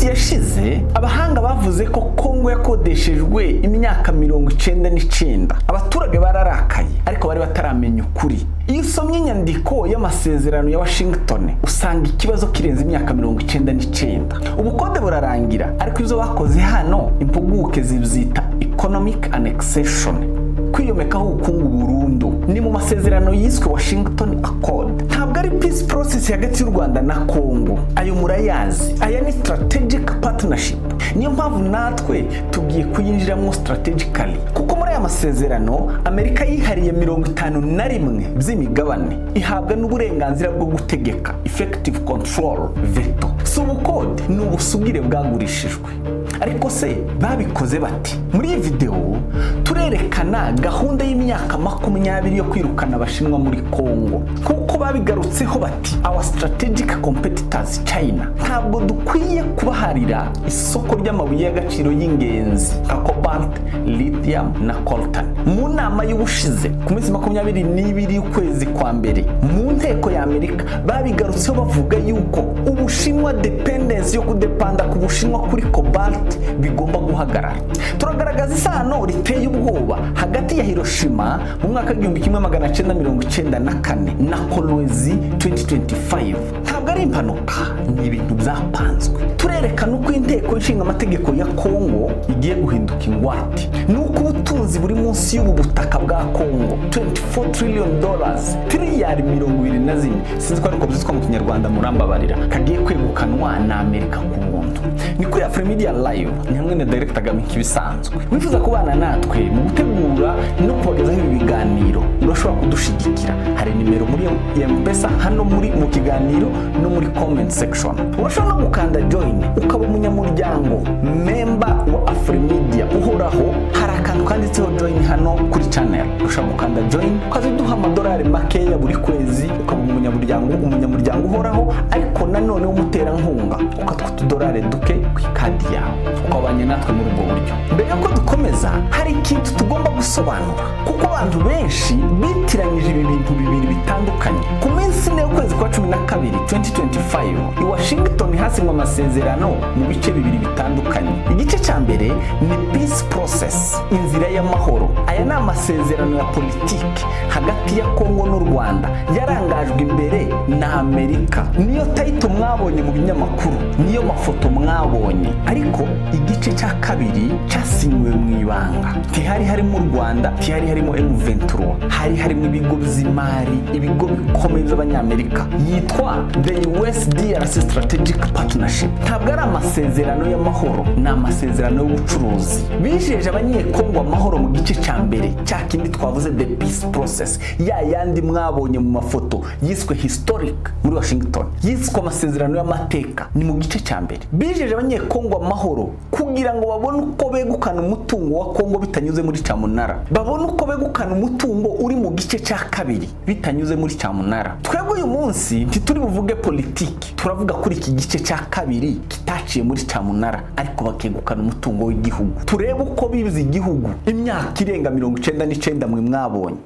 Minsi yashize abahanga bavuze ko Kongo yakodeshejwe imyaka 99. Abaturage bararakaye, ariko bari bataramenya ukuri. Iyo usomye inyandiko y'amasezerano ya Washington, usanga ikibazo kirenze imyaka 99. Ubukode burarangira, ariko ibyo bakoze hano impuguke zibyita economic annexation, kwiyomekaho ubukungu burundu. Ni mu masezerano yiswe Washington Accord. Ntabwo ari peace process hagati y'u Rwanda na Congo, ayo murayazi. Aya ni strategic partnership. Niyo mpamvu natwe tugiye kuyinjiramo strategically, kuko muri aya masezerano Amerika yihariye 51 by'imigabane, ihabwa n'uburenganzira bwo gutegeka, effective control, veto. Si ubukode, ni ubusugire bwagurishijwe. Ariko se babikoze bati? Muri iyi videwo turerekana gahunda y'imyaka 20 yo kwirukana Abashinwa muri Congo, kuko babigarutseho bati: "Our strategic competitors China, ntabwo dukwiye kubaharira isoko ry'amabuye y'agaciro y'ingenzi nka cobalt, lithium na coltan." Mu nama y'ubushize ku minsi 22 y'ukwezi kwa mbere mu nteko ya Amerika, babigarutseho bavuga yuko Ubushinwa, dependence yo kudepanda ku Bushinwa kuri cobalt bigomba guhagarara. Turagaragaza isano riteye ubwoba hagati ya Hiroshima mu mwaka w'1994 na Kolwezi 2025. Ntabwo ari impanuka, ni ibintu byapanzwe. Turerekana uko inteko ishinga amategeko ya Kongo igiye guhinduka ingwate, ni uko ubutunzi buri munsi y'ubu butaka bwa Kongo, $24 trillion, tiriyari 24, sinzi ko ariko byitwa mu Kinyarwanda, murambabarira, kagiye kwegukanwa na Amerika ku buntu. Ni kuri Afrimedia Live, ni hamwe na Director Kagame. Nk'ibisanzwe, wifuza kubana natwe mu gutegura no kubagezaho ibi biganiro, urashobora kudushigikira. Hari nimero muri M-Pesa hano muri mu kiganiro no muri comment section. Urashobora no gukanda join ukaba umunyamuryango, member wa Afrimedia uhoraho. Hari akantu kanditseho join hano kuri channel, ushobora gukanda join ukaza uduha amadolari makeya buri kwezi, ukaba umunyamuryango uhoraho, ariko nanone w'umuterankunga, ukatwa utudolari duke ku ikadi yawe, ukabanye natwe muri ubwo buryo. Mbere yuko dukomeza, hari ikintu tugomba gusobanura, kuko abantu benshi bitiranyije ibi bintu bibiri bitandukanye. Ku minsi 4 y'ukwezi kwa 12 2025 i Washington hasinywe amasezerano mu bice bibiri bitandukanye. Igice cya mbere ni peace process, inzira y'amahoro. Aya ni amasezerano ya politiki hagati ya Kongo n'u Rwanda, yarangajwe imbere na Amerika. Niyo title mwabonye mu binyamakuru, niyo mafoto mwabonye. Ariko igice cya kabiri cyasinywe mu ibanga. Ntihari harimo u Rwanda, ntihari harimo M23, hari harimo ibigo by'imari, ibigo bikomeye by'Abanyamerika. Yitwa the US DRC Strategic Partnership. Ntabwo ari amasezerano y'amahoro, ni amasezerano y'ubucuruzi. Bijeje Abanyekongo amahoro mu gice cya mbere, cya kindi twavuze, the peace process, ya yandi mwabonye mu mafoto yiswe historic muri Washington, yiswe amasezerano y'amateka. Ni mu gice cya mbere bijeje Abanyekongo amahoro kugira ngo babone uko begukana umutungo wa Kongo bitanyuze muri cyamunara, babone uko begukana umutungo uri mu gice cya kabiri bitanyuze muri cyamunara. Twebwe uyu munsi ntituri buvuge politiki, turavuga kuri iki gice cya kabiri kitaciye muri cyamunara ariko bakegukana umutungo w'igihugu. Turebe uko bize igihugu imyaka irenga 99 mwe mwabonye.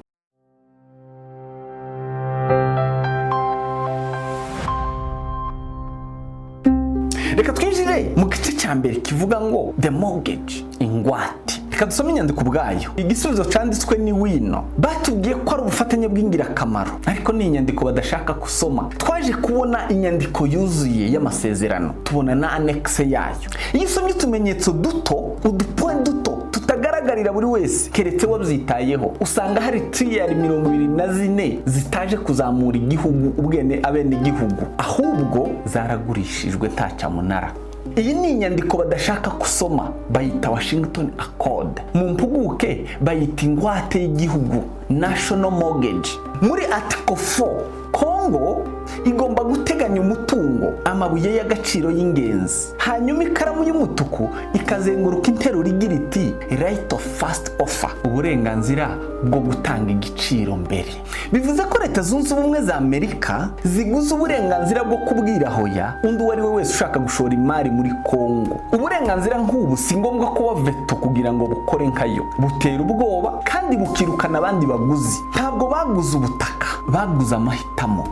Reka twinjire mu gice cya mbere kivuga ngo the mortgage, ingwate. Reka dusome inyandiko ubwayo. Igisubizo cyanditswe ni wino. Batubwiye ko ari ubufatanye bw'ingirakamaro, ariko ni inyandiko badashaka gusoma. Twaje kubona inyandiko yuzuye y'amasezerano, tubona na annexe yayo. Iyo usomye utumenyetso duto, udupoint duto tutagaragarira buri wese keretse wabyitayeho, usanga hari tiriyari 24 zitaje kuzamura igihugu, ubwene abene igihugu, ahubwo zaragurishijwe nta cyamunara. Iyi ni inyandiko badashaka gusoma, bayita Washington Accord, mu mpuguke bayita ingwate y'igihugu, national mortgage. Muri article 4, Kongo igomba guteganya umutungo, amabuye y'agaciro y'ingenzi, hanyuma ikaramu y'umutuku ikazenguruka interuro igira iti "right of first offer", uburenganzira bwo gutanga igiciro mbere. Bivuze ko Leta Zunze Ubumwe za Amerika ziguze uburenganzira bwo kubwira hoya undi uwo ari we wese ushaka gushora imari muri Kongo. Uburenganzira nk'ubu si ngombwa kuba veto kugira ngo bukore nkayo. Butera ubwoba kandi bukirukana abandi baguzi. Ntabwo baguze ubutaka, baguze amahitamo,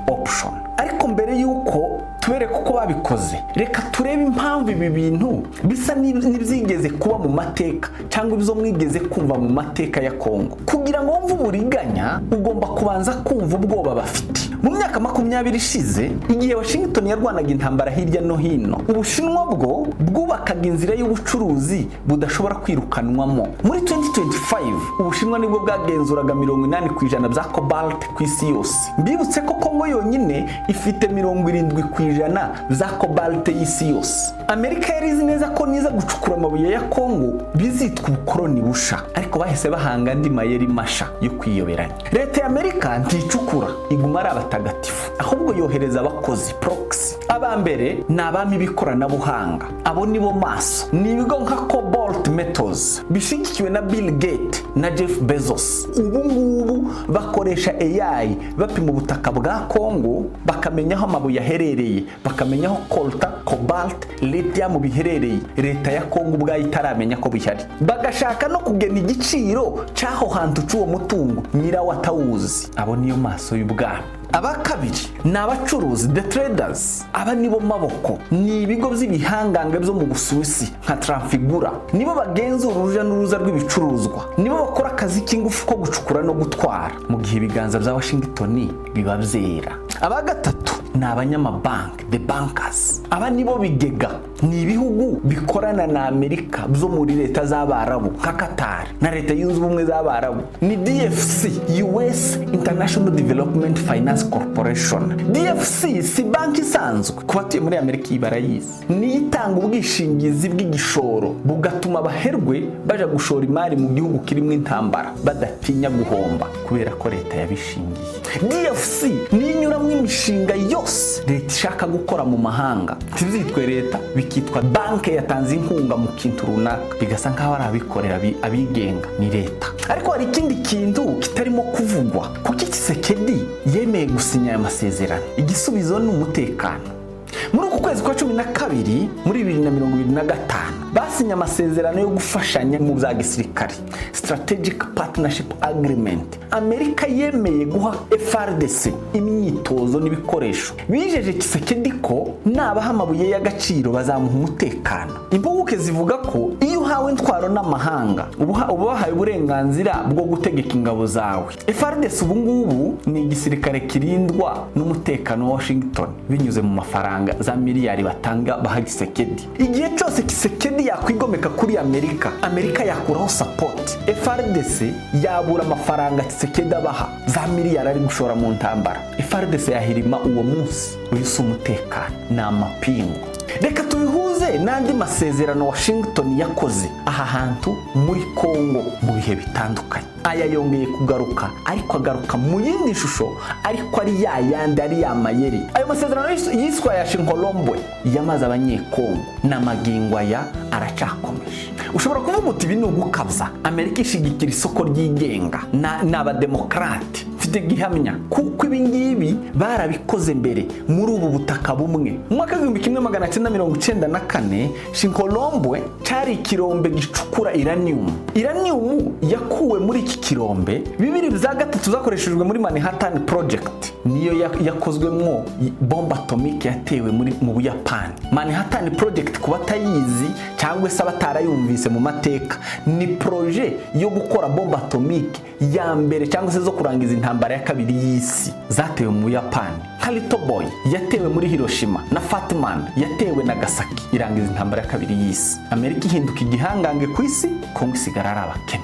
option. Ariko mbere y'uko Tubereke uko babikoze. Reka turebe impamvu ibi bintu bisa n'ibyigeze kuba mu mateka cyangwa ibyo mwigeze kumva mu mateka ya Kongo. Kugira ngo wumve uburiganya, ugomba kubanza kumva ubwoba bafite. Mu myaka 20 ishize, igihe Washington yarwanaga intambara hirya no hino, Ubushinwa bwo bwubakaga inzira y'ubucuruzi budashobora kwirukanwamo. Muri 2025, Ubushinwa nibwo bwagenzuraga 80% bya cobalt ku isi yose. Mbibutse ko Kongo yonyine ifite 70% bya cobalt y'isi yose. Amerika yari izi neza ko niza gucukura amabuye ya Kongo bizitwa ubukoroni busha, ariko bahise bahanga andi mayeri masha yo kwiyoberanya. Leta ya Amerika nticukura, iguma ari abatagatifu, ahubwo yohereza abakozi, proxy. Aba mbere ni abami b'ikoranabuhanga. Abo nibo maso. Ni ibigo nka Cobalt Metals bishyigikiwe na Bill Gates na Jeff Bezos. Ubu ngubu bakoresha AI bapima ubutaka bwa Kongo, bakamenya aho amabuye aherereye, bakamenya aho coltan, cobalt, lithium biherereye, leta ya Kongo ubwayo itaramenya ko bihari. Bagashaka no kugena igiciro cy'aho hantu cy'uwo mutungo, nyirawo atawuzi. Abo niyo maso y'ubwami. Aba kabiri ni abacuruzi, the traders. Aba nibo maboko. Ni ibigo by'ibihangange byo mu Busuwisi nka Trafigura. Nibo bagenzura uruja n'uruza rw'ibicuruzwa, nibo bakora akazi k'ingufu ko gucukura no gutwara, mu gihe ibiganza bya Washington biba byera. Aba gatatu ni abanyamabanki, the bankers. Aba nibo bigega. Ni ibihugu bikorana na Amerika byo muri leta z'Abarabu nka Qatar na Leta Yunze Ubumwe z'Abarabu. Ni DFC, US International Development Finance Corporation. DFC si banki isanzwe. Ku batuye muri Amerika, iyi barayizi. Niyo itanga ubwishingizi bw'igishoro, bugatuma abaherwe baja gushora imari mu gihugu kirimo intambara badatinya guhomba, kubera ko leta yabishingiye. DFC niyo inyuramo imishinga yose leta ishaka gukora mu mahanga, ntibyitwe leta, bikitwa banki yatanze inkunga mu kintu runaka, bigasa nk'aho ari abikorera abigenga. Ni leta. Ariko hari ikindi kintu kitarimo kuvugwa: kuki Tshisekedi yemeye gusinya aya masezerano? Igisubizo ni umutekano. Muri uku kwezi kwa 12 muri 2025, basinye amasezerano yo gufashanya mu bya gisirikare, Strategic Partnership Agreement. Amerika yemeye guha FARDC imyitozo n'ibikoresho. Bijeje Tshisekedi ko nabaha amabuye y'agaciro bazamuha umutekano. Impuguke zivuga ko iyo uhawe intwaro n'amahanga, uba wahawe uburenganzira bwo gutegeka ingabo zawe. FARDC ubu ngubu ni igisirikare kirindwa n'umutekano wa Washington binyuze mu mafaranga za miliyari batanga baha Tshisekedi. Igihe cyose Tshisekedi yakwigomeka kuri Amerika, Amerika yakuraho support, FARDC yabura amafaranga Tshisekedi abaha, za miliyari ari gushora mu ntambara. FARDC yahirima uwo munsi. Uyu si umutekano, ni amapingu. Reka tubihuze n'andi masezerano Washington yakoze aha hantu muri Congo mu bihe bitandukanye. Aya yongeye kugaruka, ariko agaruka mu yindi shusho, ariko ari ya yandi, ari ya mayeri. Ayo masezerano yiswe aya Shinkolobwe, yamaze Abanyekongo n'amagingo aya aracakomeje. Ushobora kuvuga uti: "Ibi ni ugukabya, Amerika ishigikira isoko ryigenga, ni abademokarate." Mfite gihamya, kuko ibi ngibi barabikoze mbere muri ubu butaka bumwe. Mu mwaka w'1994, Shinkolobwe cyari ikirombe gicukura uranium. Uranium yakuwe muri iki kirombe, bibiri bya gatatu zakoreshejwe muri Manhattan Project, niyo yakozwemwo bombe atomique yatewe muri mu Buyapani. Manhattan Project, ku batayizi cyangwa se abatarayumvise mu mateka, ni projet yo gukora bombe atomique ya mbere cyangwa se zo kurangiza intambara ya kabiri y'isi, zatewe mu Buyapani, nka Little Boy yatewe muri Hiroshima na Fat Man yatewe Nagasaki, irangiza intambara ya kabiri y'isi. Amerika ihinduka igihangange ku isi, Kongo isigara ari abakene.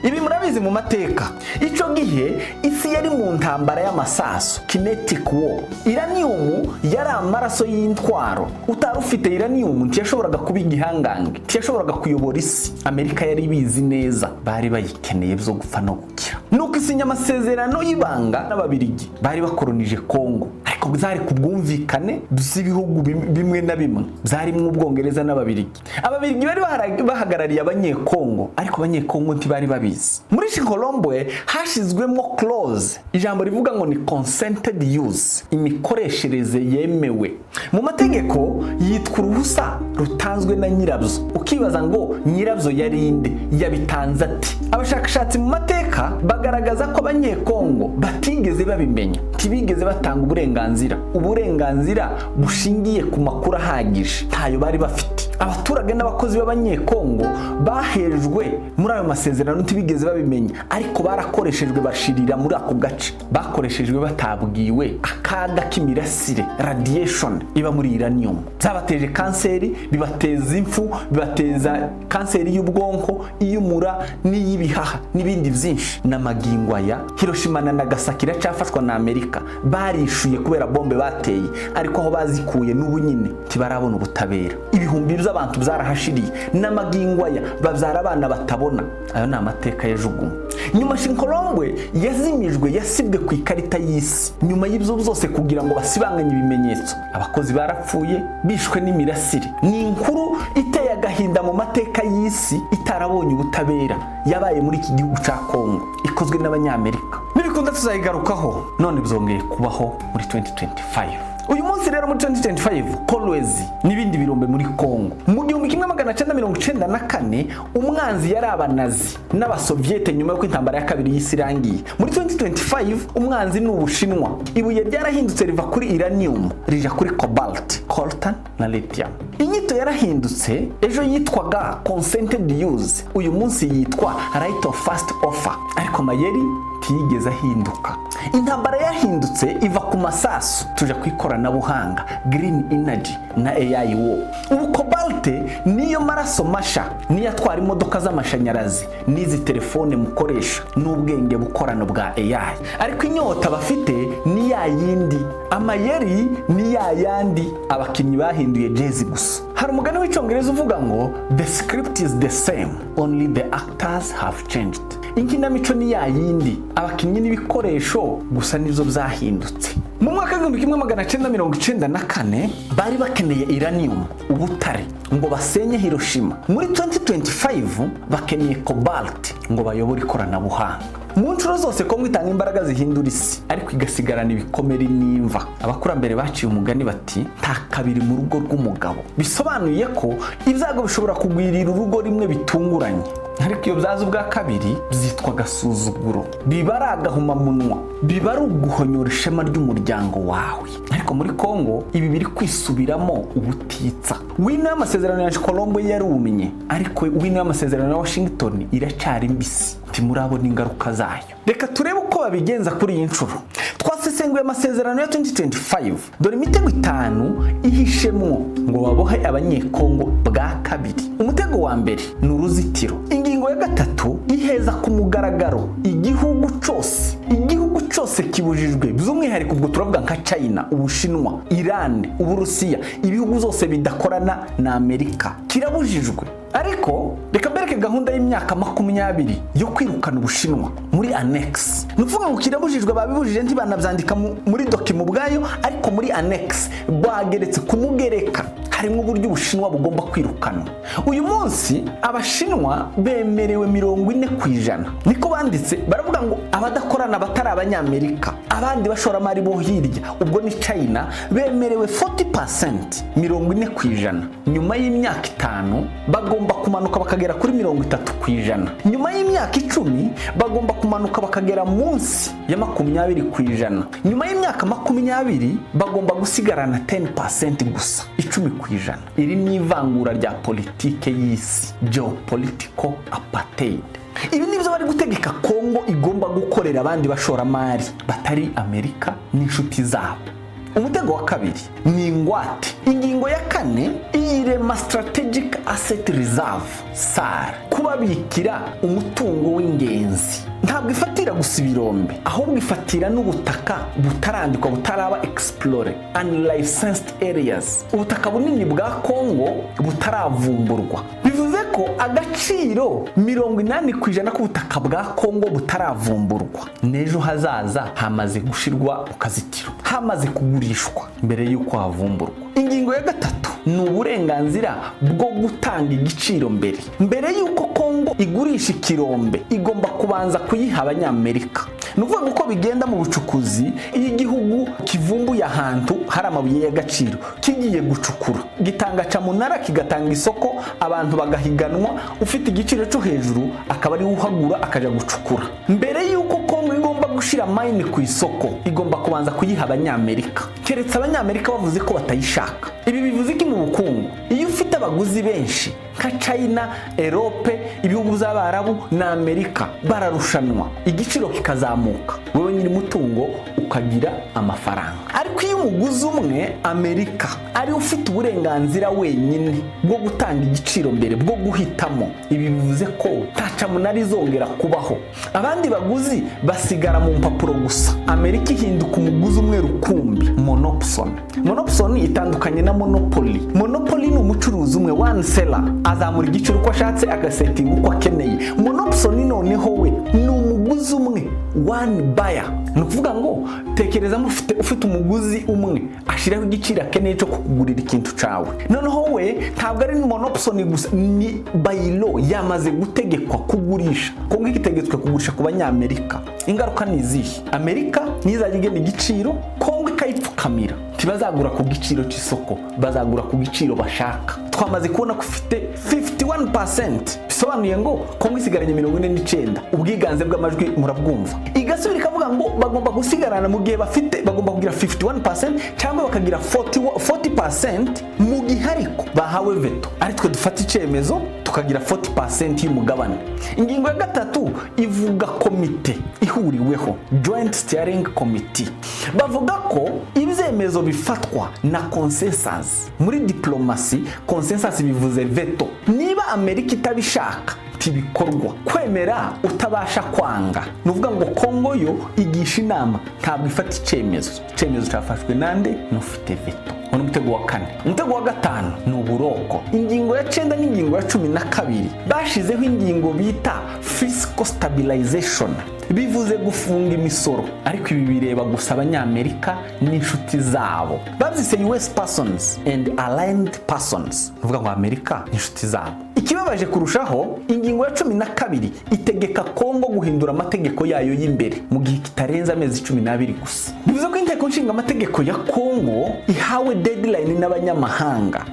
Ibi murabizi mu mateka. Icyo gihe isi yari mu ntambara y'amasasu, kinetic war. Uranium yari amaraso y'intwaro. Utari ufite uranium ntiyashoboraga kuba igihangange, ntiyashoboraga kuyobora isi. Amerika yari ibizi neza, bari bayikeneye byo gupfa no gukira. Nuko isinya amasezerano y'ibanga n'Ababirigi bari bakoronije Kongo, ariko byari ku bwumvikane bw'ibihugu bimwe na bimwe byarimo Ubwongereza n'Ababirigi. Ababirigi bari bahagarariye Abanyekongo, ariko Abanyekongo ntibari babizi. Muri Shinkolobwe hashyizwemo clause, ijambo rivuga ngo ni consented use, imikoreshereze yemewe. Mu mategeko yitwa uruhusa rutanzwe na nyirabyo. Ukibaza ngo nyirabyo yari inde, yabitanze ati? Abashakashatsi mu mateka bagaragaza ko Abanyekongo batigeze babimenya, ntibigeze batanga uburenganzira. Uburenganzira bushingiye ku makuru ahagije ntayo bari bafite. Abaturage n'abakozi b'Abanyekongo bahejwe muri ayo masezerano, ntibigeze babimenya, ariko barakoreshejwe bashirira muri ako gace. Bakoreshejwe batabwiwe akaga k'imirasire, radiation iba muri uranium. Byabateje kanseri, bibateza impfu, bibateza kanseri y'ubwonko, iy'umura n'iy'ibihaha n'ibindi byinshi. N'amagingo aya Hiroshima na Nagasaki iracyafashwa na Amerika. Barishuye kubera bombe bateye, ariko aho bazikuye n'ubu nyine ntibarabona ubutabera. Ibihumbi by'abantu byarahashiriye, n'amagingo aya babyara abana batabona. Ayo ni amateka yajugunywe nyuma. Shinkolobwe yazimijwe, yasibwe ku ikarita y'isi nyuma y'ibyo byose kugira ngo basibanganye ibimenyetso. Abakozi barapfuye, bishwe n'imirasire. Ni inkuru iteye agahinda mu mateka y'isi itarabonye ubutabera yabaye muri iki gihugu cya Kongo, ikozwe n'Abanyamerika. Nibikunda tuzayigarukaho. None byongeye kubaho muri 2025. Uyu munsi rero muri 2025, Kolwezi n'ibindi birombe muri Kongo. Mu 1994 umwanzi yari Abanazi n'Abasoviete nyuma y'uko intambara ya kabiri y'isi irangiye. Muri 2025 umwanzi ni Ubushinwa. Ibuye ryarahindutse, riva kuri uranium rija kuri cobalt, coltan na lithium. Inyito yarahindutse: ejo yitwaga consented use, uyu munsi yitwa right of first offer, ariko amayeri ntiyigeze ahinduka. Intambara yahindutse, iva ku masasu tuja ku ikoranabuhanga, green energy na AI war. Ubu cobalt niyo maraso masha, niyo atwara imodoka z'amashanyarazi n'izi telefone mukoresha n'ubwenge bukorano bwa AI. Ariko inyota bafite ni ya yindi, amayeri ni ya yandi, abakinnyi bahinduye jezi gusa. Hari umugani w'Icyongereza uvuga ngo "The script is the same, only the actors have changed." Inkinamico ni ya yindi, abakinnyi n'ibikoresho gusa nizo byahindutse. Mu mwaka w'1994 bari bakeneye uranium, ubutare, ngo basenye Hiroshima. Muri 2025 bakeneye cobalt ngo bayobore ikoranabuhanga. Mu nshuro zose Kongo itanga imbaraga zihindura isi, ariko igasigarana ibikomere n'imva. Abakurambere baciye umugani bati: "Nta kabiri mu rugo rw'umugabo." Bisobanuye ko ibyago bishobora kugwirira urugo rimwe bitunguranye, ariko iyo byaza ubwa kabiri byitwa agasuzuguro, biba ari agahomamunwa, biba ari uguhonyora ishema ry'umuryango wawe. Ariko muri Kongo ibi biri kwisubiramo ubutitsa. Wino y'amasezerano ya Colombo yarumye, ariko wino y'amasezerano ya Washington iracyari mbisi, ntimurabona ingaruka zayo. Reka turebe uko babigenza kuri iyi nshuro. Twasesenguye amasezerano ya 2025. Dore imitego itanu ihishemwo ngo babohe Abanyekongo bwa kabiri. Umutego wa mbere ni uruzitiro. Ingingo ya gatatu iheza ku mugaragaro igihugu cyose. Igihugu cyose kibujijwe, by'umwihariko ubwo turavuga nka China, Ubushinwa, Iran, Uburusiya, ibihugu zose bidakorana na Amerika kirabujijwe. Ariko reka mbereke gahunda y'imyaka 20 yo kwirukana Ubushinwa muri annex. Ni ukuvuga ngo kirabujijwe, babibujije, ntibanabyandika muri document ubwayo, ariko muri annex bageretse kumugereka harimo uburyo Ubushinwa bugomba kwirukanwa. Uyu munsi Abashinwa bemerewe 40%, niko banditse. Baravuga ngo abadakorana, batari Abanyamerika, abandi bashoramari bo hirya, ubwo ni China, bemerewe 40%, 40%. Nyuma y'imyaka 5 bagomba kumanuka bakagera kuri 30%. Nyuma y'imyaka 10 bagomba kumanuka bakagera munsi ya 20%. Nyuma y'imyaka 20 bagomba gusigarana 10% gusa, 10%. Iri ni ivangura rya politike y'isi, geopolitical apartheid. Ibi nibyo bari gutegeka Kongo igomba gukorera abandi bashoramari batari Amerika n'inshuti zabo. Umutego wa kabiri ni ingwate. Ingingo ya kane iyirema strategic asset reserve, SAR, kubabikira umutungo w'ingenzi. Ntabwo ifatira gusa ibirombe, ahubwo ifatira n'ubutaka butarandikwa, butaraba explore, unlicensed areas, ubutaka bunini bwa Kongo butaravumburwa. Bivuze ko agaciro 80% k'ubutaka bwa Kongo butaravumburwa n'ejo hazaza hamaze gushirwa mu kazitiro, hamaze kugurishwa mbere y'uko havumburwa. Ingingo ya gatatu ni uburenganzira bwo gutanga igiciro mbere. Mbere y'uko Kongo igurisha ikirombe, igomba kubanza kuyiha Abanyamerika. Ni ukuvuga ngo uko bigenda mu bucukuzi, iyo igihugu kivumbuye ahantu hari amabuye y'agaciro kigiye gucukura, gitanga camunara, kigatanga isoko, abantu bagahiganwa, ufite igiciro cyo hejuru akaba ariwe uhagura akajya gucukura. Mbere y'uko Kongo igomba gushira igiciro hasi, Amerika igomba kubanza gushyira mine ku isoko, igomba kubanza kuyiha Abanyamerika, keretse Abanyamerika bavuze ko batayishaka. Ibi bivuze iki mu bukungu? Iyo ufite abaguzi benshi nka China, Europe, ibihugu by'Abarabu na Amerika, bararushanwa, igiciro kikazamuka, wowe nyiri mutungo ukagira amafaranga. Ariko iyo umuguzi umwe, Amerika, ari ufite uburenganzira wenyine bwo gutanga igiciro mbere, bwo guhitamo, ibi bivuze ko nta cyamunara izongera kubaho. Abandi baguzi basigara mu mpapuro gusa. Amerika ihinduka umuguzi umwe rukumbi, monopsony. Monopsony itandukanye na monopoly. Monopoly ni umucuruzi umwe, one seller, azamura igiciro uko ashatse, agasetinga uko akeneye. Monopsony noneho we ni umuguzi umwe, one buyer. Ni ukuvuga ngo tekereza ufite umuguzi umwe, ashyiraho igiciro akeneye cyo kukugurira ikintu cyawe. Noneho we ntabwo ari monopsony gusa, ni by law, yamaze gutegekwa kugurisha. Kongo itegetswe kugurisha ku Banyamerika. Ingaruka ni izihe? Amerika nizajya igena igiciro, Kongo ikayipfukamira. Ntibazagura ku giciro cy'isoko, bazagura ku giciro bashaka. Twamaze kubona ko ufite 51%, bisobanuye ngo Kongo isigaranye 49, ubwiganze bw'amajwi murabwumva. Igasubira ikavuga ngo bagomba gusigarana mu gihe bafite, bagomba kugira 51% cyangwa bakagira 40% mu gihe ariko bahawe veto, ari twe dufata icyemezo tukagira 40% y'umugabane. Ingingo ya gatatu ivuga komite ihuriweho, Joint Steering Committee. Bavuga ko ibyemezo bifatwa na consensus. Muri diplomasi, consensus bivuze veto. Niba Amerika itabishaka, ntibikorwa. Kwemera utabasha kwanga. Ni ukuvuga ngo Kongo yo igisha inama, ntabwo ifata icyemezo. Icyemezo cyafashwe nande? N'ufite veto. Uwo ni umutego wa kane. Umutego wa gatanu ni uburoko. Ingingo ya 9 n'ingingo ya 12, bashizeho ingingo bita fiscal stabilization, bivuze gufunga imisoro. Ariko ibi bireba gusa Abanyamerika n'inshuti zabo. Babyise US persons and aligned persons, uvuga ngo Amerika n'inshuti zabo. Ikibabaje kurushaho, ingingo ya 12 itegeka Kongo guhindura amategeko yayo y'imbere mu gihe kitarenze amezi 12 gusa. Bivuze ko inteko nshinga amategeko ya Kongo ihawe deadline n'abanyamahanga.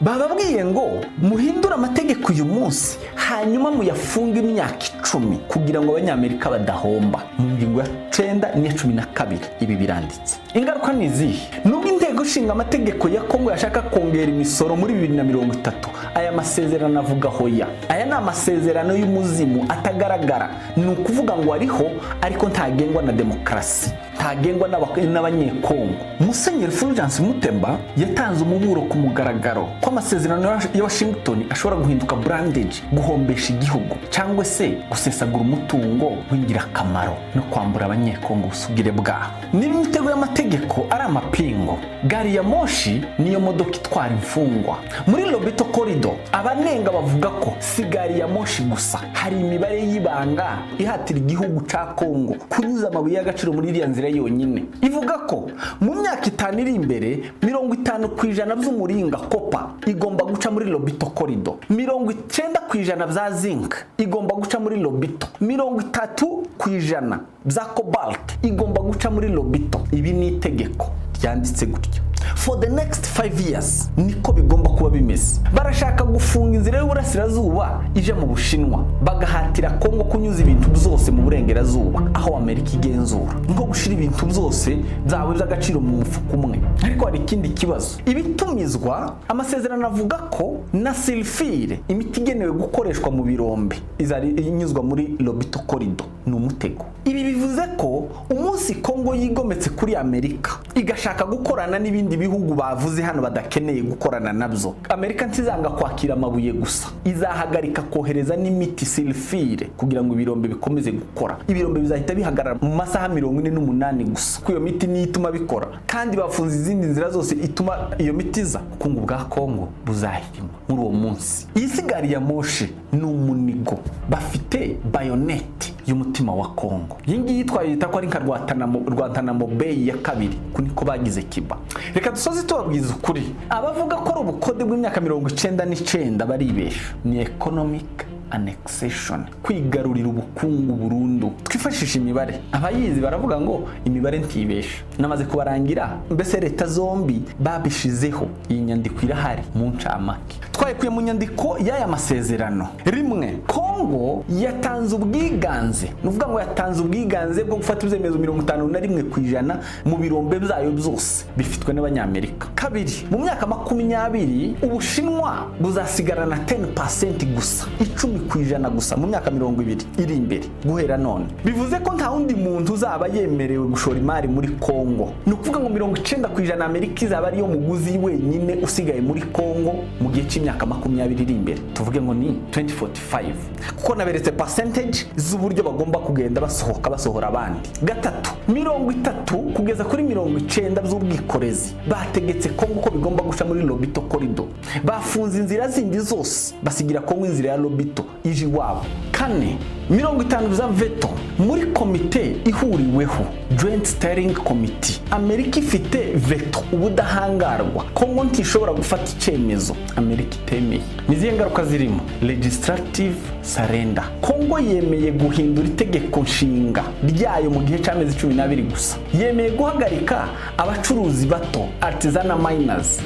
Bababwiye ngo muhindure amategeko uyu munsi, hanyuma muyafunge imyaka 10 kugira ngo Abanyamerika badahomba. Mu ngingo ya 9 n'iya 12 ibi biranditse. Ingaruka ni izihe? Nubwo inteko ishinga amategeko ya Kongo yashaka kongera imisoro muri 2030, aya masezerano avuga hoya. Aya ni amasezerano y'umuzimu atagaragara. Ni ukuvuga ngo ariho, ariko ntagengwa na demokarasi, ntagengwa n'Abanyekongo. Musenyeri Fulgence Mutemba yatanze umuburo ku mugaragaro ko amasezerano ya Washington ashobora guhinduka bondage, guhombesha igihugu cyangwa se gusesagura umutungo w'ingirakamaro no kwambura Abanyekongo ubusugire bwabo. Niba imitego y'amategeko ari amapingo, gari ya moshi niyo modoka itwara imfungwa muri Lobito Corridor. Abanenga bavuga ko si gari ya moshi gusa, hari imibare y'ibanga ihatira igihugu cya Kongo kunyuza amabuye y'agaciro muri iriya nzira yonyine. Ivuga ko mu myaka 5 iri imbere, 50% by'umuringa, copper, igomba guca muri Lobito Corridor, 90% bya zinc igomba guca muri Lobito, 30% bya cobalt igomba guca muri Lobito. Ibi ni itegeko ryanditse gutyo. For the next 5 years niko bigomba kuba bimeze. Barashaka gufunga inzira y'uburasirazuba ije mu Bushinwa, bagahatira Kongo kunyuza ibintu byose mu burengerazuba aho Amerika igenzura, nko gushyira ibintu byose byawe by'agaciro mu mufuka umwe. Ariko hari ikindi kibazo: ibitumizwa. Amasezerano avuga ko na sulfure, imiti igenewe gukoreshwa mu birombe, izari inyuzwa muri Lobito Corridor. Ni umutego. Ibi bivuze ko umunsi Kongo yigometse kuri Amerika, igashaka gukorana n'ibindi bihugu bavuze hano badakeneye gukorana nabyo, Amerika ntizanga kwakira amabuye gusa, izahagarika kohereza n'imiti sulfure kugira ngo ibirombe bikomeze gukora. Ibirombe bizahita bihagarara mu masaha 48 gusa, kuko iyo miti niyo ituma bikora, kandi bafunze izindi nzira zose ituma iyo miti iza. Ubukungu bwa Kongo buzahirima muri uwo munsi. Iyi si gari ya moshi, ni umunigo. Bafite bayonete y'umutima wa Kongo. Iyi ngiyi twayita ko ari nka Rwantanamo Bay ya kabiri, ku niko bagize Kiba. Reka dusoze tubabwiza ukuri: abavuga ko ari ubukode bw'imyaka 99 baribesha, ni economic Annexation, kwigarurira ubukungu burundu. Twifashisha imibare, abayizi baravuga ngo imibare ntibesha. Namaze kubarangira mbese leta zombi babishizeho. Iyi nyandiko irahari mu ncamake, twayikuye mu nyandiko y'aya masezerano. Rimwe, Kongo yatanze ubwiganze, ni ukuvuga ngo yatanze ubwiganze bwo gufata ibyemezo 51% mu birombe byayo byose bifitwe n'Abanyamerika. Kabiri, mu myaka 20 Ubushinwa buzasigarana 10% gusa, 10% gusa, mu myaka 20 iri imbere guhera none. Bivuze ko nta wundi muntu uzaba yemerewe gushora imari muri Kongo. Ni ukuvuga ngo 90% Amerika izaba ariyo muguzi wenyine usigaye muri Kongo mu gihe cy'imyaka 20 iri imbere, tuvuge ngo ni 2045, kuko naberetse percentage z'uburyo bagomba kugenda basohoka, basohora abandi. Gatatu, 30 kugeza kuri 90 by'ubwikorezi bategetse Kongo ko bigomba guca muri Lobito Corridor. Bafunze inzira zindi zose, basigira Kongo inzira ya Lobito ije iwabo. Kane, 50 bya veto muri komite ihuriweho, Joint Steering Committee. Amerika ifite veto, ubudahangarwa. Kongo ntishobora gufata icyemezo Amerika itemeye. Ni izihe ngaruka zirimo? Legislative surrender. Kongo yemeye guhindura itegeko nshinga ryayo mu gihe cy'amezi 12 gusa. Yemeye guhagarika abacuruzi bato, artisanal miners,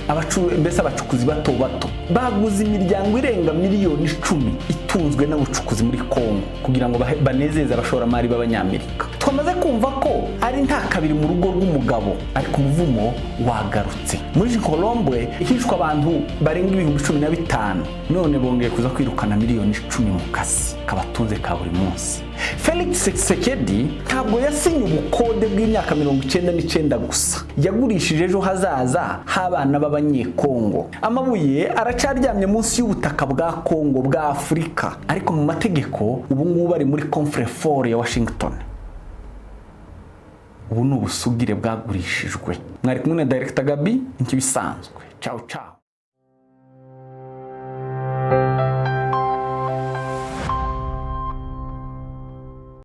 mbese abacukuzi bato bato. Baguze imiryango irenga miliyoni 10 itunzwe n'ubucukuzi muri Kongo kugira ngo banezeze abashoramari b'Abanyamerika. Twamaze kumva ko ari nta kabiri mu rugo rw'umugabo, ariko umuvumo wagarutse. Muri Shinkolobwe hishwe abantu barenga 15,000, none bongeye kuza kwirukana miliyoni 10 mu kazi kabatunze ka buri munsi. Felix Tshisekedi ntabwo yasinye ubukode bw'imyaka 99 gusa, yagurishije ejo hazaza h'abana b'Abanyekongo. Amabuye aracaryamye munsi y'ubutaka bwa Kongo, bwa Afurika, ariko mu mategeko ubu ngubu ari muri coffre-fort ya Washington. Ubu ni ubusugire bwagurishijwe. Mwari kumwe na Director Gabi nk'ibisanzwe. Ciao ciao.